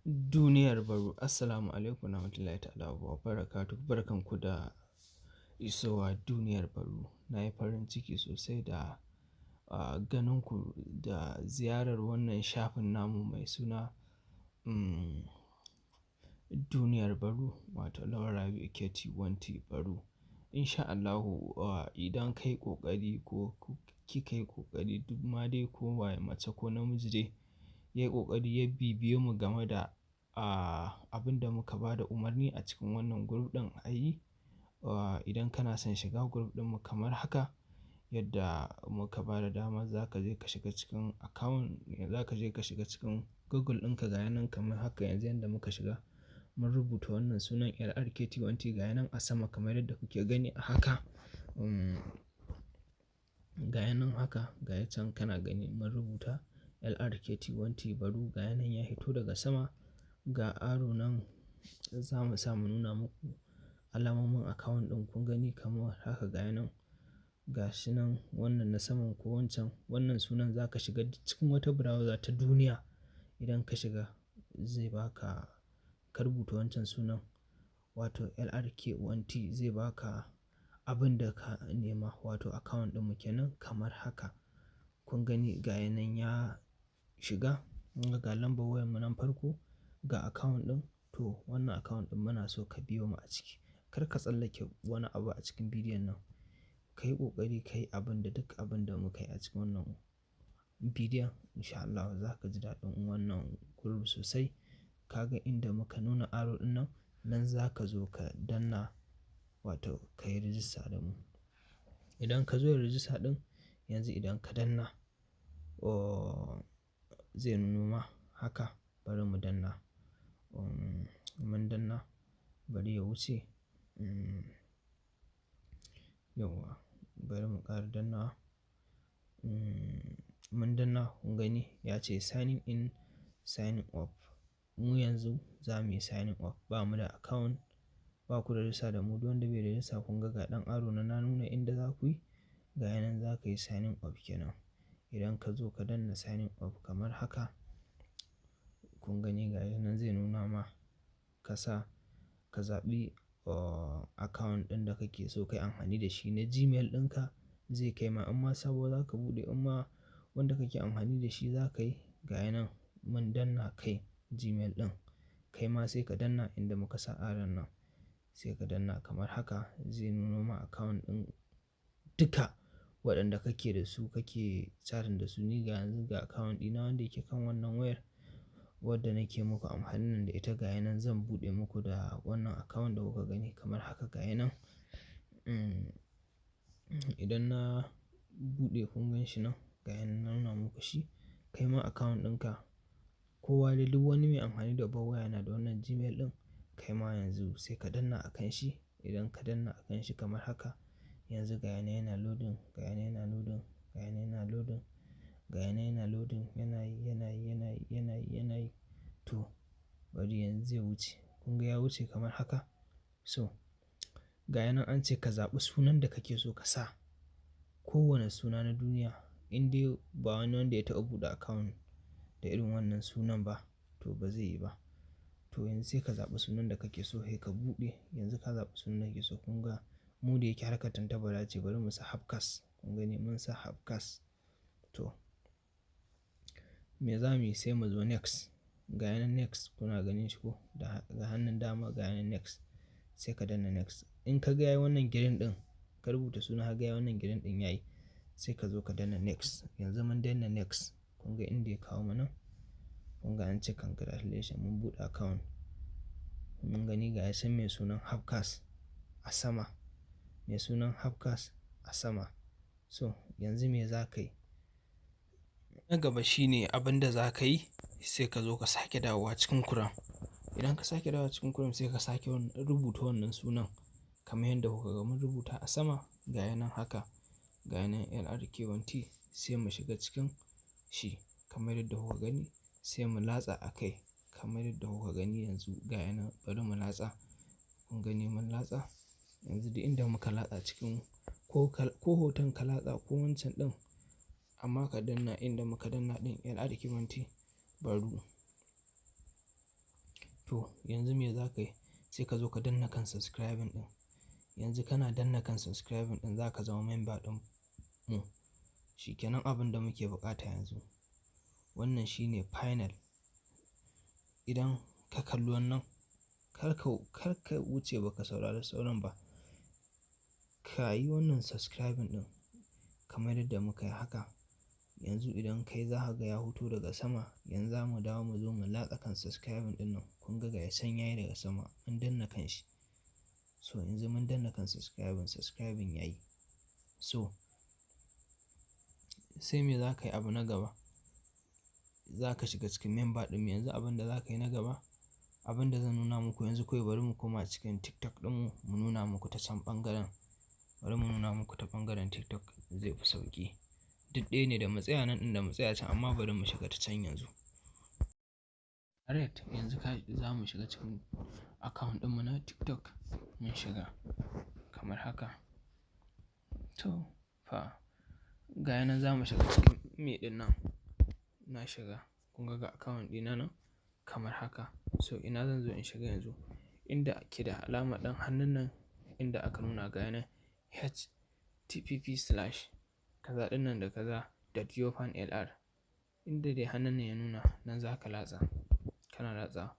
Duniyar Baru. Assalamu alaikum warahmatullahi ta'ala wa barakatuh. Barkanku da isowa Duniyar Baru. Na yi farin ciki sosai da ganin ku da ziyarar wannan shafin namu mai suna Duniyar Baru, wato Lawal Rabi'u KT1T Baru. Insha Allahu, idan ka yi ƙoƙari ko kika yi ƙoƙari, duk ma dai ko waye, mace ko namiji dai, ya yi ƙoƙari ya bibiye mu game da abin da muka ba da umarni a cikin wannan group ɗin a yi. Idan kana son shiga group ɗinmu kamar haka, yadda muka ba da dama, za ka je ka shiga cikin account, za ka je ka shiga cikin Google ɗinka, ga yanan kamar haka. Yanzu yanda muka shiga, mun rubuta wannan sunan LRKT1T, ga yanan a sama kamar yadda kuke gani a haka. Ga yanan haka, ga ya can kana gani mun rubuta LRKT1T Baru, ga yanan ya hito daga sama. Ga arrow nan za mu sa mu nuna muku alamomin account ɗin, kun gani kamar haka, ga yanan. Ga shi nan, wannan na saman ko wancan wannan sunan, za ka shiga cikin wata browser ta duniya. Idan ka shiga, zai baka, ka rubuta wancan sunan, wato LRK1T, zai baka abin da ka nema, wato account ɗinmu kenan kamar haka. Kun gani, ga yanan ya shiga. Ga lambar wayar mu nan farko, ga account ɗin. To, wannan account ɗin muna so ka biyo mu a ciki. Kar ka tsallake wani abu a cikin bidiyon nan. Ka yi ƙoƙari ka yi abin da duk abin da muka yi a cikin wannan bidiyon. Insha Allahu za ka ji daɗin wannan group sosai. Ka ga inda muka nuna arrow ɗin nan, nan za ka zo ka danna, wato ka yi register da mu. Idan ka zo yin register ɗin, yanzu idan ka danna, oh, zai nuno ma haka. Bari mu danna. Mun danna, bari ya wuce. Yauwa, bari mu ƙara danna. Mun danna, kun gani ya ce signing in, signing up. Mu yanzu za mu yi signing up. Ba mu da account, ba ku da register da mu. Duk wanda bai da register, kun ga ga ɗan arrow nan na nuna inda za ku yi. Ga yanan za ka yi signing up kenan. Idan ka zo ka danna signing up kamar haka, kun gani, ga yanan zai nuna ma ka sa, ka zaɓi account ɗin da kake so ka yi amfani da shi na Gmail ɗinka, zai kai ma. In ma sabo za ka buɗe, in ma wanda kake amfani da shi za ka yi, ga yanan mun danna kai Gmail ɗin. Kai ma sai ka danna inda muka sa arrow nan. Sai ka danna kamar haka, zai nuno ma account ɗin duka waɗanda kake da su, kake chatting da su. Ni ga yanzu ga account ɗina wanda yake kan wannan wayar wadda nake muku amfani da ita, ga yanan zan buɗe muku da wannan account da kuka gani kamar haka, ga yanan. Idan na buɗe, kun gan shi nan, ga yanan na nuna muku shi. Kai ma account ɗinka, kowa dai, duk wani mai amfani da babbar waya yana da wannan Gmail ɗin. Kai ma yanzu sai ka danna a kan shi. Idan ka danna a kan shi kamar haka, yanzu ga yanan yana loading, ga yanan yana loading, ga yanan yana loading, ga yanan yana loading, yana yi, yana yi, yana yi, yana yi, yana yi. To, bari yanzu zai wuce. Kun ga ya wuce kamar haka. So ga yanan an ce ka zaɓi sunan da kake so ka sa. Kowane suna na duniya, in dai ba wani wanda ya taɓa buɗe account da irin wannan sunan ba, to ba zai yi ba. To, yanzu sai ka zaɓi sunan da kake so sai ka buɗe. Yanzu ka zaɓi sunan da kake so. Kun ga mu da yake harkar Tantabara ce, bari mu sa Hafkas. Kun gani, mun sa Hafkas. To, me za mu yi? Sai mu zo next. Ga yanan next, kuna ganin shi ko? Da ga hannun dama, ga yanan next. Sai ka danna next. In ka ga yayi wannan green ɗin, ka rubuta suna ka ga yayi wannan green ɗin, yayi, sai ka zo ka danna next. Yanzu mun danna next. Kun ga inda ya kawo mu nan. Kun ga an ce congratulations, mun buɗe account. Mun gani, ga ya can mai sunan Hafkas a sama. Mai sunan Hafkas a sama. So yanzu me za ka yi? Na gaba shine abin da za ka yi, sai ka zo ka sake dawowa cikin Chrome. Idan ka sake dawowa cikin Chrome, sai ka sake rubuta wannan sunan kamar yadda kuka ga mun rubuta a sama, ga yanan haka, ga yanan LRK1T. Sai mu shiga cikin shi kamar yadda kuka gani, sai mu latsa a kai kamar yadda kuka gani yanzu, ga yanan, bari mu latsa. Kun gani, mun latsa. Yanzu duk inda muka latsa cikin ko hoton ka latsa ko wancan ɗin, amma ka danna inda muka danna ɗin, LRK1T Baru. To yanzu me za ka yi? Sai ka zo ka danna kan subscribing ɗin. Yanzu kana danna kan subscribing ɗin, za ka zama member ɗin mu. Shi kenan abin da muke buƙata yanzu. Wannan shine final. Idan ka kalli wannan, kar ka wuce ba ka saurari sauran ba. Ka yi wannan subscribing ɗin kamar yadda muka yi haka. Yanzu idan kai za ka ga ya fito daga sama. Yanzu za mu dawo mu zo mu latsa kan subscribing ɗin nan. Kun ga ya can yayi daga sama, mun danna kan shi. So yanzu mun danna kan subscribing, subscribing yayi. So sai me za ka yi abu na gaba? Za ka shiga cikin member ɗin mu. Yanzu abin da za ka yi na gaba, abin da zan nuna muku yanzu kawai, bari mu koma cikin TikTok ɗinmu mu nuna muku ta can ɓangaren. Bari mu nuna muku ta ɓangaren TikTok, zai fi sauƙi. Duk ɗaya ne da mu tsaya nan ɗin da mu tsaya can, amma bari mu shiga ta can yanzu. Alright, yanzu za mu shiga cikin account ɗinmu na TikTok. Mun shiga kamar haka. To fa, ga nan za mu shiga cikin me ɗin nan. Na shiga. Kun ga account ɗina nan kamar haka. So ina zan zo in shiga yanzu? Inda ake da alamar ɗan hannun nan, inda aka nuna, ga nan http slash kaza ɗin nan da kaza dot yofanlr. Inda dai hannun nan ya nuna, nan za ka latsa. Kana latsa,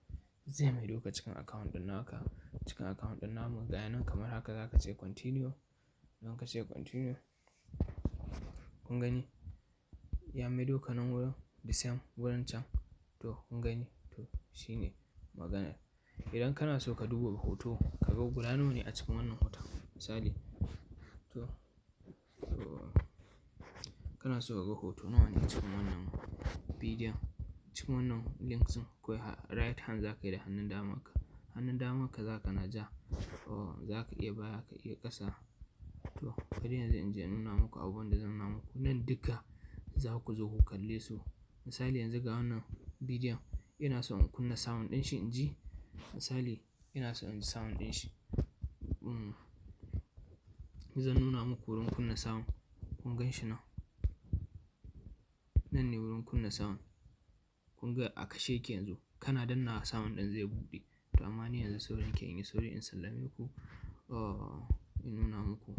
zai maido ka cikin account ɗin naka, cikin account ɗin namu. Ga nan kamar haka, za ka ce continue. Idan ka ce continue, kun gani ya maido ka nan wurin, the same wurin can. To kun gani, to shine maganar. Idan kana so ka duba hoto, ka ga guda nawa ne a cikin wannan hoton misali. To kana so ka ga hoto nawa ne cikin wannan bidiyon, cikin wannan links ɗin, kawai right hand za ka yi da hannun damanka. Hannun damanka za ka na ja, za ka iya baya, ka iya ƙasa. To bari yanzu in je in nuna muku abubuwan da zan nuna muku. Nan duka za ku zo ku kalle su. Misali, yanzu ga wannan bidiyon, ina so in kunna sound ɗin shi in ji. Misali, ina so in ji sound ɗin shi. Zan nuna muku wurin kunna sound. Kun gan shi nan. Nan ne wurin kunna sound. Kun ga a kashe yake yanzu. Kana danna, sound ɗin zai buɗe. To amma ni yanzu sauri nake in yi sauri in sallame ku, in nuna muku.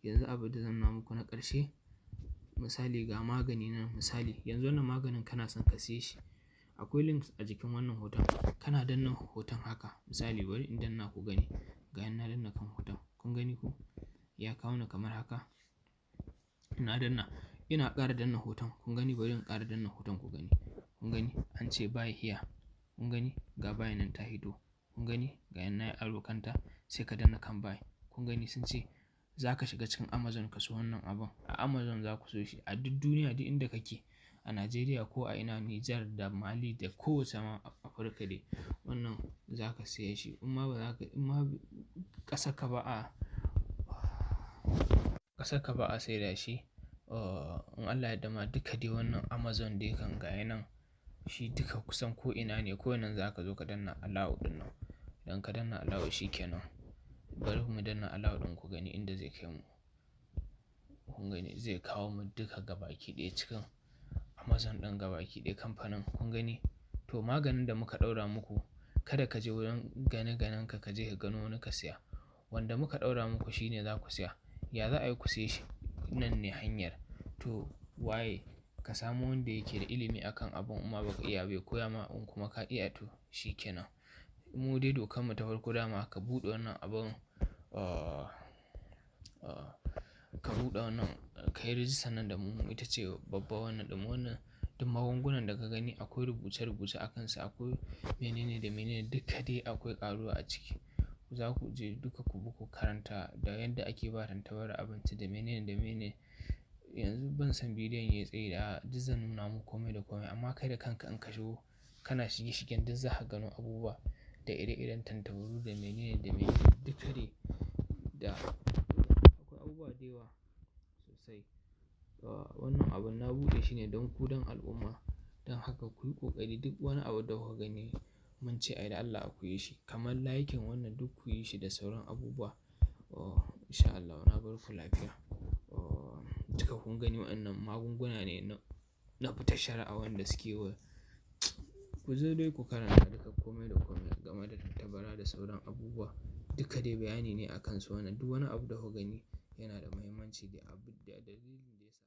Yanzu abin da zan nuna muku na ƙarshe, misali ga magani nan misali. Yanzu wannan maganin kana son ka siye shi. Akwai links a jikin wannan hoton. Kana danna hoton haka, misali bari in danna ku gani. Ga na danna kan hoton. Kun gani ko? Ya kawo ni kamar haka. Na danna. Ina ƙara danna hoton. Kun gani, bari in ƙara danna hoton ku gani. Kun gani an ce buy here. Kun gani ga buy nan ta hito. Kun gani ga yan nayi arrow kanta, sai ka danna kan buy. Kun gani sun ce za ka shiga cikin Amazon ka siyo wannan abun. A Amazon za ku siyo shi a duk duniya, duk inda kake. A Najeriya ko a ina, Nijar da Mali da kowace ma Afirka dai, wannan za ka siya shi. In ma ba za ka, in ma ƙasarka ba a saida shi. In Allah ya yadda ma, duka dai wannan Amazon dai kan ga nan shi duka kusan ko ina ne. Ko nan za ka zo ka danna allow ɗin nan. Idan ka danna allow, shi kenan. Bari mu danna allow ɗin ku gani inda zai kai mu. Kun gani, zai kawo mu duka gabaki ɗaya cikin Amazon ɗin, gabaki ɗaya kamfanin. Kun gani? To maganin da muka ɗaura muku, kada ka je wurin gane ganen ka, ka je ka gano wani ka siya. Wanda muka ɗaura muku shine za ku siya. Ya za a yi ku siye shi? Nan ne hanyar. To waye ka samu wanda yake da ilimi akan abun, in ma baka iya ba ya koya ma, in kuma ka iya, to shi kenan. Mu dai dokan mu ta farko dama, ka buɗe wannan abun, ka buɗe wannan, ka yi rijistar nan da mu, ita ce babba wannan ɗin. Wannan duk magungunan da ka gani akwai rubuce-rubuce a kansu, akwai menene da menene, duka dai akwai ƙaruwa a ciki. Za ku je duka ku bi ku karanta da yadda ake ba tantabara abinci da menene da menene. Yanzu ban san bidiyon yayi tsayi da duk zan nuna muku kome da kome, amma kai da kanka in ka shigo, kana shige shigen, duk za ka gano abubuwa da ire-iren tantabaru da menene da menene, duka dai da akwai abubuwa da yawa sosai. Wannan abun na buɗe shi ne don ku, don al'umma. Don haka ku yi ƙoƙari, duk wani abu da kuka gani mun ce ai da Allah ku yi shi. Kamar liking wannan, duk ku yi shi da sauran abubuwa. In sha Allah na bar ku lafiya. Duka kun gani, waɗannan magunguna ne na fitar shari'a wanda suke wa. Ku zo dai ku karanta duka kome da kome game. da sauran abubuwa. Duka dai bayani ne a kan su wannan. Duk wani abu da kuka gani yana da muhimmanci da abu da dalilin da ya sa.